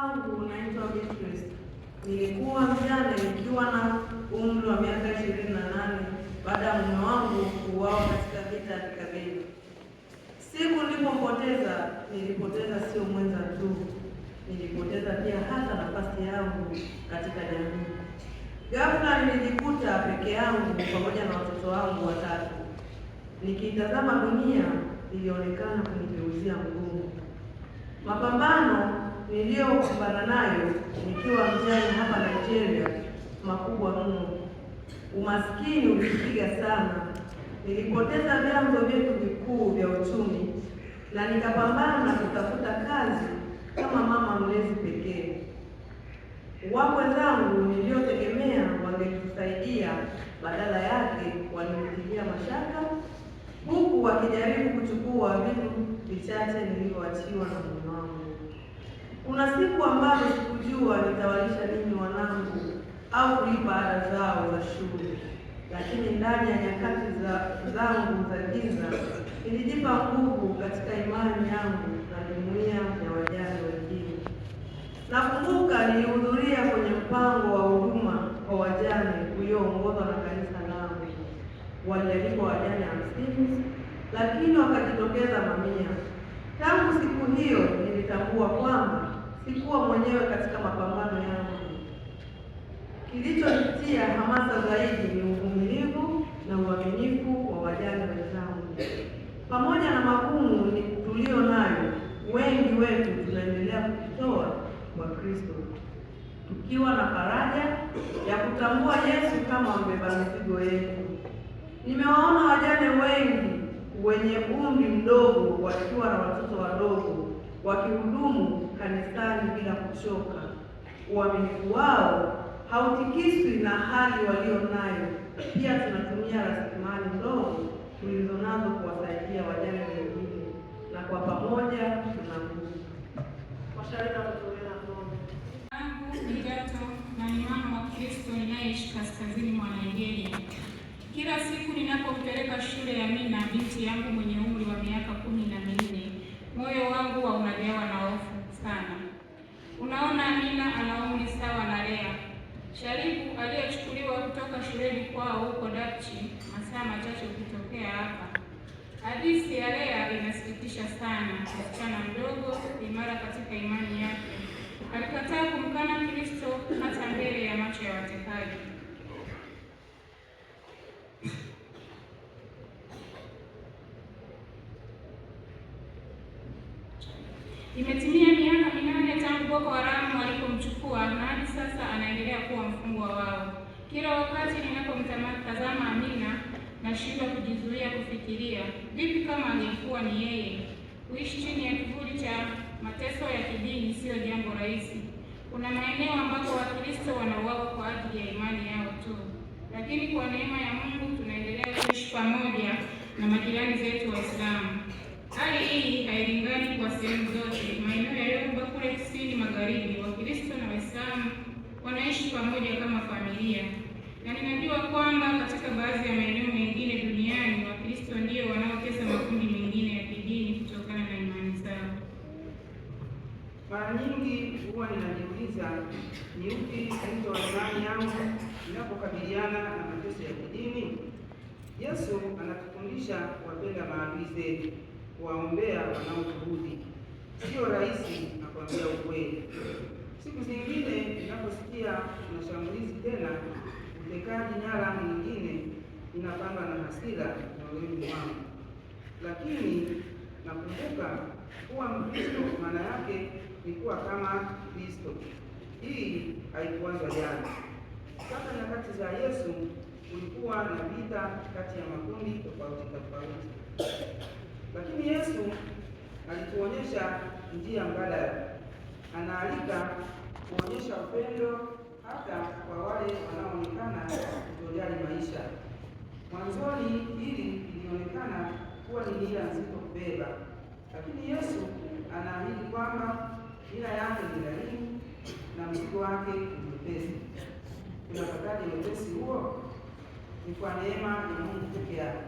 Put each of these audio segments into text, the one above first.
Wangu naitwa Beatrice. Nilikuwa mjane nikiwa na umri wa miaka 28 baada ya mume wangu kuuawa katika vita ya kikabila. Siku nilipompoteza, nilipoteza sio mwenza tu, nilipoteza pia hata nafasi yangu katika jamii. Ghafla nilijikuta peke yangu pamoja na watoto wangu watatu. Nikitazama dunia ilionekana kunigeuzia mgongo. Mapambano niliyokumbana nayo nikiwa mjane hapa Nigeria makubwa mno. Umaskini ulinipiga sana. Nilipoteza vyanzo vyetu vikuu vya uchumi na nikapambana na kutafuta kazi kama mama mlezi pekee. Wakwe zangu niliotegemea wangetusaidia, badala yake walinitilia mashaka, huku wakijaribu kuchukua vitu vichache nilivyoachiwa na mume wangu. Kuna siku ambazo sikujua nitawalisha nini wanangu au kulipa ada zao za shule, lakini ndani ya nyakati zangu za giza nilijipa nguvu katika imani yangu na jumuiya ya wajane wengine. Nakumbuka nilihudhuria kwenye mpango wa huduma kwa wajane ulioongozwa na kanisa langu. Walialikwa wajane 50, lakini wakajitokeza mamia. Tangu siku hiyo nilitambua kwamba sikuwa mwenyewe katika mapambano yangu. Kilichonitia hamasa zaidi ni uvumilivu na uaminifu wa wajane wenzangu. Pamoja na magumu tulio nayo, wengi wetu tunaendelea kujitoa kwa Kristo, tukiwa na faraja ya kutambua Yesu kama mbeba mizigo yetu. Nimewaona wajane wengi wenye umri mdogo wakiwa na watoto wadogo wakihudumu kanisani bila kuchoka. Uaminifu wao hautikiswi na hali walio nayo. Pia tunatumia rasilimali ndogo tulizonazo kuwasaidia wajane wengine, na kwa pamoja tuna nguvu. Washarika kutolea ng'ombe. Yangu ni Gato na ni mama wa Kristo ninayeishi kaskazini mwa Nigeria. Kila siku ninapompeleka shule ya Mina binti yangu mwenye umri wa miaka 14, moyo wangu huwa unajawa na hofu sana. Unaona, Amina ana umri sawa na Lea Sharibu aliyechukuliwa kutoka shuleni kwao huko Dapchi masaa machache kutokea hapa. Hadithi ya Lea inasikitisha sana. Msichana mdogo imara katika imani yake alikataa kumkana Kristo hata mbele ya macho ya watekaji. Imetimia miaka 8 tangu Boko Haramu walipomchukua na hadi sasa anaendelea kuwa mfungwa wao. Kila wakati ninapomtazama Amina nashindwa kujizuia kufikiria, vipi kama angekuwa ni yeye? Kuishi chini ya kivuli cha mateso ya kidini siyo jambo rahisi. Kuna maeneo ambapo Wakristo wanauawa kwa ajili ya imani yao tu, lakini kwa neema ya Mungu tunaendelea kuishi pamoja na majirani zetu Waislamu. Hali hii hailingani kwa sehemu zote. Maeneo ya Yoruba kule kusini magharibi, Wakristo na Waislamu wanaishi pamoja kama familia, na ninajua kwamba katika baadhi ya maeneo mengine duniani Wakristo ndio wanaotesa makundi mengine ya kidini kutokana na imani zao. Mara nyingi huwa ninajiuliza ni upi wito wa imani yangu ninapokabiliana na mateso ya kidini. Yesu anatufundisha kuwapenda maadui zetu, kuwaombea wanaotuudhi. Sio rahisi, nakwambia ukweli. Siku zingine ninaposikia kuna shambulizi tena, utekaji nyara mwingine, ninapandwa na hasira moyoni mwangu, lakini nakumbuka kuwa Mkristo maana yake ni kuwa kama Kristo. Hii haikuanza jana. Sasa nyakati za Yesu kulikuwa na vita kati ya makundi tofauti tofauti, lakini Yesu alituonyesha njia mbadala. Anaalika kuonyesha upendo hata kwa wale wanaoonekana kutojali maisha. Mwanzoni hili lilionekana kuwa ni nira nzito kubeba, lakini Yesu anaahidi kwamba nira yake ni laini na mzigo wake ni mwepesi. Tunapataje wepesi huo? Ni kwa neema ya Mungu peke yake.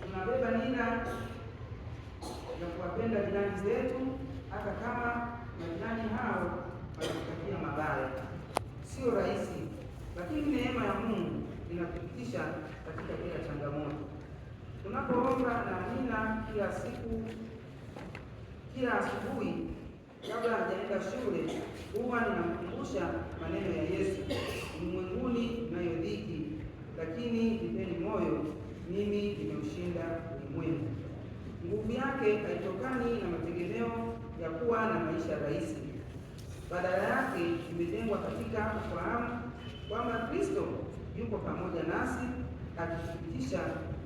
Tunabeba nira ya kuwapenda jirani zetu hata kama majirani hao akitupitisha katika kila changamoto. Tunapoomba na Amina kila siku, kila asubuhi kabla hajaenda shule, huwa ninamkumbusha maneno ya Yesu, ulimwenguni mnayo dhiki, lakini jipeni moyo, mimi nimeushinda ulimwengu. Nguvu yake haitokani na mategemeo ya kuwa na maisha rahisi, badala yake imejengwa katika ufahamu kwamba Kristo yuko pamoja nasi akituthibitisha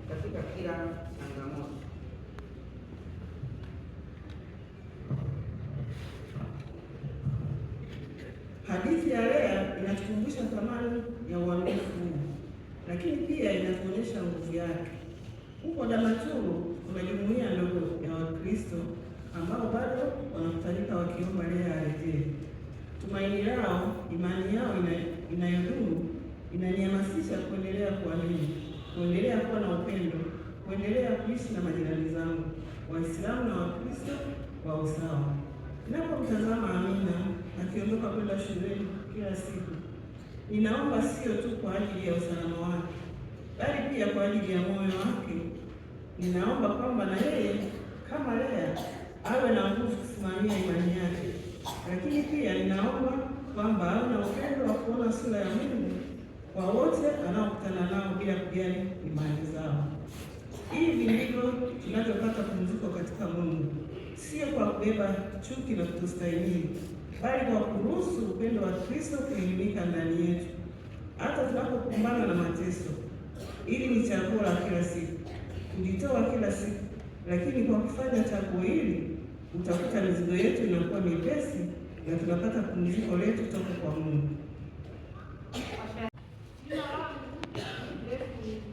katika kila changamoto. Hadithi ya Lea inatukumbusha thamani ya uaminifu huu, lakini pia inatuonyesha nguvu yake. Huko Damaturu kuna jumuiya ndogo ya Wakristo ambao bado wanakusanyika wakiomba Lea arejee. Tumaini lao, imani yao inayodumu inanihamasisha kuendelea kuamini, kuendelea kuwa na upendo, kuendelea kuishi na majirani zangu Waislamu na Wakristo kwa usawa. Ninapomtazama Amina akiondoka kwenda shuleni kila siku, ninaomba sio tu kwa ajili ya usalama wake, bali pia kwa ajili ya moyo wake. Ninaomba kwamba na yeye kama Lea awe na nguvu kusimamia imani yake, lakini pia ninaomba kwamba awe na upendo wa kuona sura ya Mungu kwa wote anaokutana nao bila kujali imani zao. Hivi ndivyo tunavyopata pumziko katika Mungu, sio kwa kubeba chuki na kutostahimili, bali kwa kuruhusu upendo wa Kristo kumiminika ndani yetu hata tunapokumbana na mateso. Hili ni chaguo la kila siku, kujitoa kila siku, lakini kwa kufanya chaguo hili utakuta mizigo yetu inakuwa mepesi na tunapata pumziko letu toka kwa Mungu. Jina langu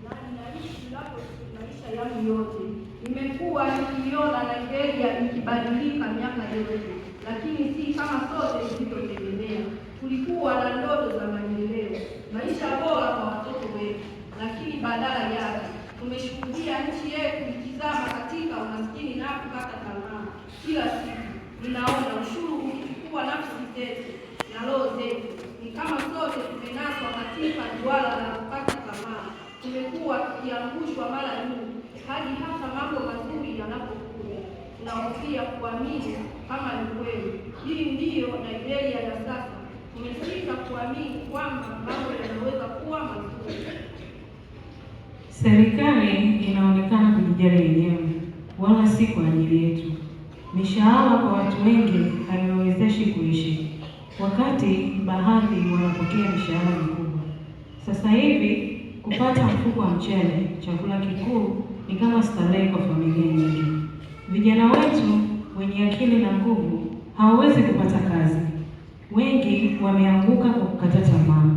na ninaishi Lagos maisha yangu yote. Nimekuwa nikiiona Nigeria ikibadilika miaka yote, lakini si kama sote tulivyotegemea. Kulikuwa na ndoto za maendeleo, maisha bora kwa watoto wetu, lakini badala yake tumeshuhudia nchi yetu ikizama katika umaskini na kukata tamaa. Kila siku ninaona ushuru ukichukua nafsi zetu na roho zetu. Ni kama sote tumenaswa katika duara la kukata tamaa. Tumekuwa tukiangushwa mara nyingi hadi hata mambo mazuri yanapokuja tunahofia kuamini kama ni kweli. Hii ndiyo Nigeria ya sasa. Tumesita kuamini kwamba mambo yanaweza kuwa mazuri. Serikali inaonekana kujijali yenyewe, wala si kwa ajili yetu. Mishahara kwa watu wengi haiwawezeshi kuishi, wakati baadhi wanapokea mishahara mikubwa. Sasa hivi kupata mfuko wa mchele, chakula kikuu, ni kama starehe kwa familia nyingi. Vijana wetu wenye akili na nguvu hawawezi kupata kazi. Wengi wameanguka kwa kukata tamaa,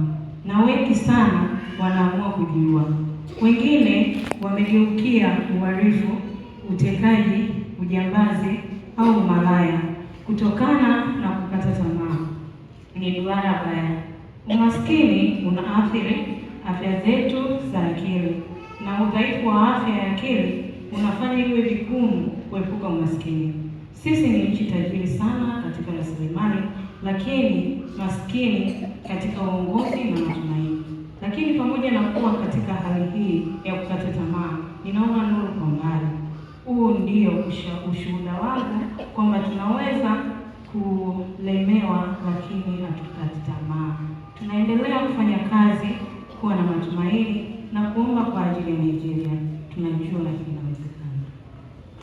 na wengi sana wanaamua kujiua. Wengine wamegeukia uhalifu, utekaji, ujambazi au umalaya kutokana na kukata tamaa. Ni duara baya. Umaskini unaathiri afya zetu za akili, na udhaifu wa afya ya akili unafanya iwe vigumu kuepuka umaskini. Sisi ni nchi tajiri sana katika rasilimali, lakini maskini katika uongozi na matumaini. Lakini pamoja na kuwa katika hali hii ya kukata tamaa, ninaona nuru kwa mbali. Huu ndio ushuhuda wangu kwamba tunaweza kulemewa, lakini hatukati tamaa. Tunaendelea kufanya kazi, kuwa na matumaini na kuomba kwa ajili ya Nigeria.